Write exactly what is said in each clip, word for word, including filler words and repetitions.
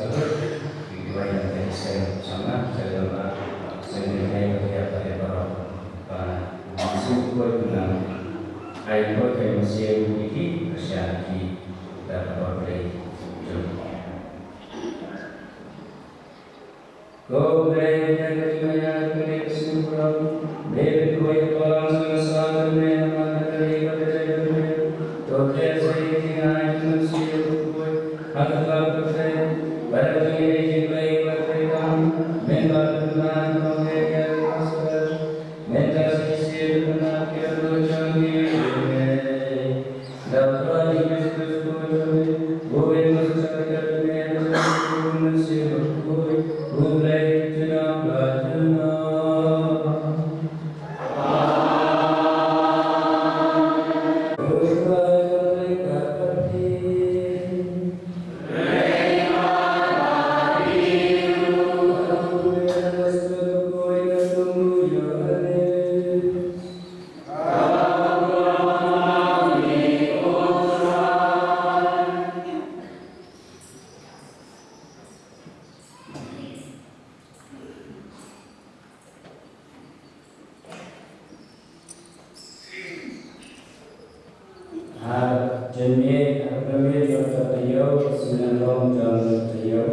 sa lut, ki duwai na ka seng samla, sa lut ba seng ki duwai ba ki ïa ka ïa baroh. Ba seng ki duwai ba nang ai duwai ka ïa ka seng ki ki ka sha ki da ka ba Blei. Ko Blei, ko Blei, ko Blei, ko Blei, Ha jingmut, ha ka jingmut jong ka taïew, ka sien nyngkong jong ka taïew.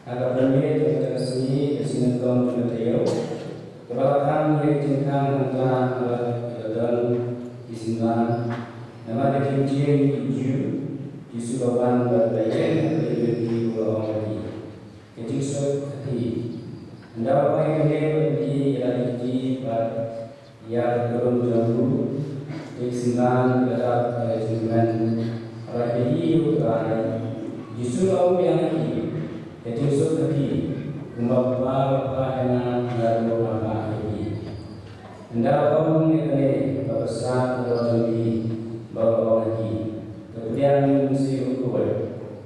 Ha ka jingmut jong ka sngi, ka sien nyngkong jong ka taïew. Kaba la kham ïa ka jingkhang hangta, ha la don ki synran. Namar ka jingim ki Jiw, Jisu u la wan bad u la ïeng ha ka jingim ki, u la ong ïa ki. Ka jingsuk ha phi. Ynda u ong ïa kane, u la ïeng ïa la ki kti bad ïa ka kurum jong u. Te ki synran ki la dap ha ka jingkmen. Haba ki ïohi ïa u Trai, Jisu u la ong biang ïa ki, ka jingsuk ha phi. Kumba u Kpa u la phah ïa nga, nga ruh nga phah ïa phi. Ynda u ong ïa kane, ka bsa ka doh jong ki, bad u la ong ïa ki, to pdiang ïa U Mynsiem Bakhuid.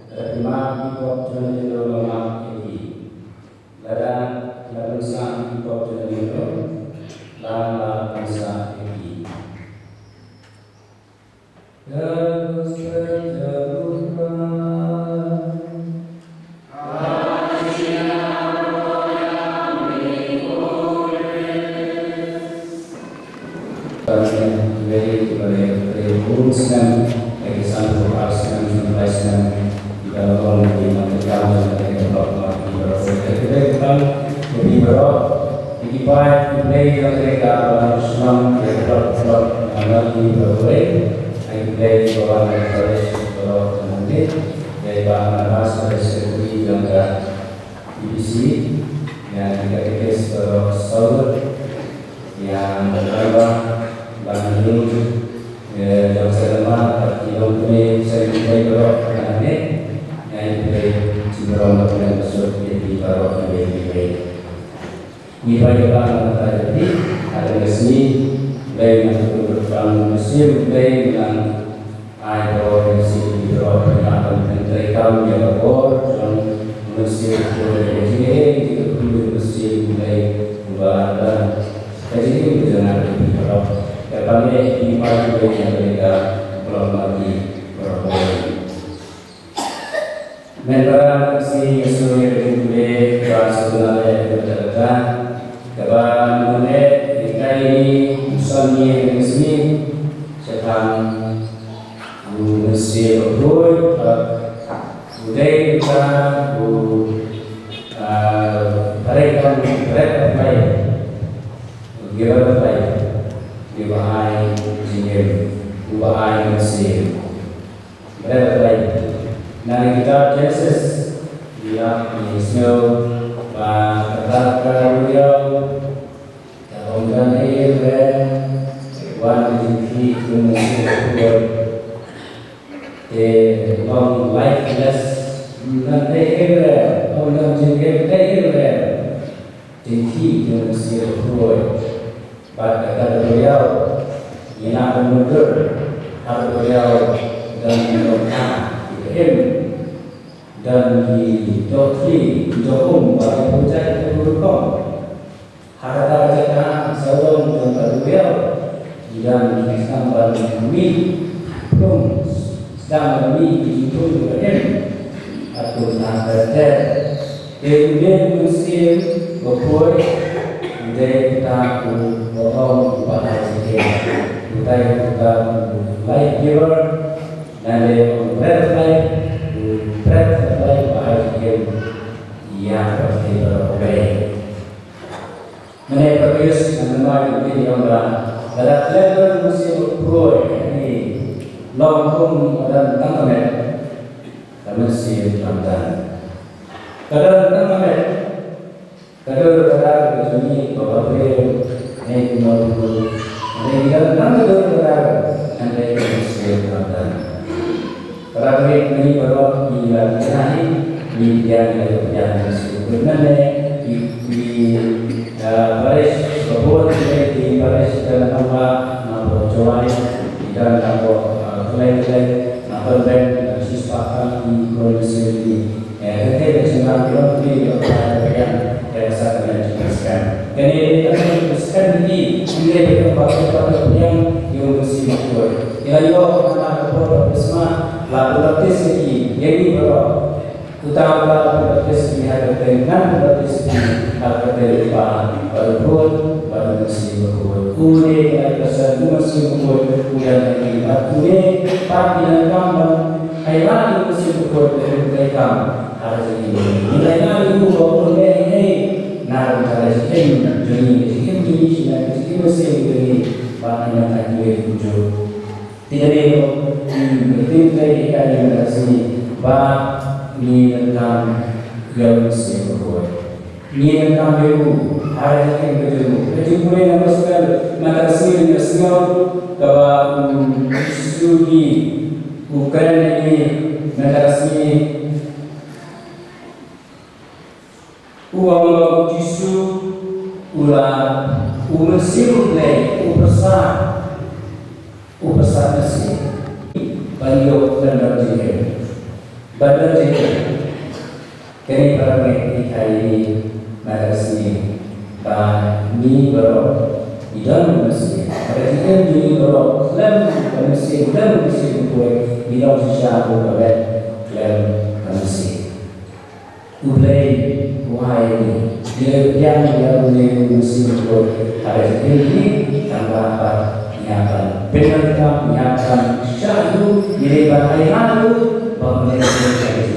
Lada phi map ki pop jong ki, to la map ïa ki. Lada la pynsah ki pop jong ki, to la, la pynsah ïa ki. Khublei baroh, ïa ki paid, khublei ïa ka Blei kaba la shnong ïa ka phlop phlop na ngi baroh. Ai khublei ïa ki baroh, ïa i Bah Barnabas, Secretary jong ka E B C, ïa ki katekis baroh, saw ngut, ïa i Bah Bang Ïung, ïa jong Seng Lamar, bad ki longkmie, seng kmie baroh, ïa i Blei, ki baroh, ïa ki baroh, ïa i Ngi pyrshang ban ïa ka jingïaid, ha ka sngi, Blei nang pynbeit, Blei nang ai ba ngi sngewthuh ïa ka jingïaid, ban pyntreikam ïa ka bor jong u Mynsiem Bakhuid, ïa ka jingïaid, ïa ka jingïaid, Blei uba la don, ka jingïaid ka jong ngi baroh. Ka pynleit ngi pyrshang ban ïa ka, ka long ma ngi baroh. Mynta ka sngi ngi sngewthuh ïa ka jingkylli ba sngewthuh na leh ïa ka kata kaba ngi leh ïa ka ïa ngi, u sngewthuh ïa ka sngi shaphang u Mynsiem Bakhuid, u dei uta u, ah, Bread of Life, Giver of Life, uba ai jingim, uba ai mynsiem. Bread of Life. Na ka kitab Genesis, ngi ïa, ngi sngew ba kata ka duriaw ka ong, "Ym don ei ei ruh, wan ka jingkhih jong u Mynsiem Bakhuid." Te long lifeless, ym don ei ei ruh, ym don jingim ei ei ruh. Jingkhih jong u Mynsiem Bakhuid. Bad kata ka duriaw, ngi lah ban mutdur ha ka duriaw, don ki dohkha, ki im, don ki dohkhlieh, ki dohum, bad ki pyrthai ki rukom. Ha kata ka jaka sawdong jong ka duriaw, ki don ki sdang ban mih, plung, sdang ban mih ki jingplung jong ka im. Hato ka ter ter. Te u dei u Mynsiem Bakhuid, u dei uta uba ong, uba ai jingim. U dei uta u life giver, lane u bread of life, u bread of life uba ai jingim ïa ka pyrthei baroh kawei. Mynne para pyrshah ngan ïa ki ong ba, lada khlem don u Mynsiem Bakhuid, ngi long kum ba don tang ka met, ka mynsiem lam dan. Ka don tang ka met, ka dur ka dar ka jong ngi, ka ba briew, ne ki nongbuh, ne ki don tang ka dur ka dar, hynrei ka mynsiem lam dan. Para bangeit, ngi baroh ngi la ïa ngi, ngi ïa ngi la ïa ngi shu mynne, ngi, ngi, eh, parish, ka bun ngi parish, don tang ba na Jowai, don tang ba, eh, Khlei Khlei, na Pynbeit, na Sispah, ngi bun ngi shu ngi, eh, ka dei ka jingbam ki long ki long ka biang, ka sa ka ngan jingskhem. Kane ka jingskhem ngi, ngi dei ka ba ka biang, ïa u Mynsiem Bakhuid. Ïa la ïoh na ka por baptisma, la pynbaptis ïa ki, ïa ngi baroh. Uta uba la pynbaptis ïa ki ha ka kyrteng, ngan pynbaptis ïa ki ha ka kyrteng u Kpa, bad u Khun, bad u Mynsiem Bakhuid. Une ka la ïasyllok u Mynsiem Bakhuid, u don ha ngi, bad une pat ngi donkam ban ailad ïa u Mynsiem Bakhuid, ban pyntrei kam ha ka jingim. Ngi la ailad ïa u ba un leh ei ei na ka bynta ka jingim jong ngi, ka jingim jong ngi, ka jingim mynsiem jong ngi, bad ngi nang ai khublei kumjuh. Te kane ruh, hmm, ka ktien Blei ka ong ha kane ka sngi ba ngi donkam ïa u Mynsiem Bakhuid. Ngi donkam ïa u ha ka jingim ka jong u. Ka jingpule na gospel mynta ka sngi ngi sngew kaba, hmm, u Jisu u kren ïa ngi mynta ka sngi. U ong ba u Jisu u la, u Mynsiem Blei, u pyrsa, u pyrsa mynsiem. Ban ïoh ban don jingim. Ban don jingim. Kane para bangeit, ngi kyrpad ïa ngi mynta ka sngi ba ngi baroh ngi don mynsiem. Ka jingim jong ngi baroh khlem ka mynsiem, khlem ka mynsiem bakhuid, ngi long shisha kum ka met khlem ka mynsiem. U Blei u ai ïa ngi, ïa ngi, ïa ngi, ïa une u Mynsiem Bakhuid ha ka jingim jong ngi, tang ba pat ngi hap ban pyndonkam, ngi hap ban shah ïa u, ngi dei ban ailad ïa u ba un leh ïa ngi.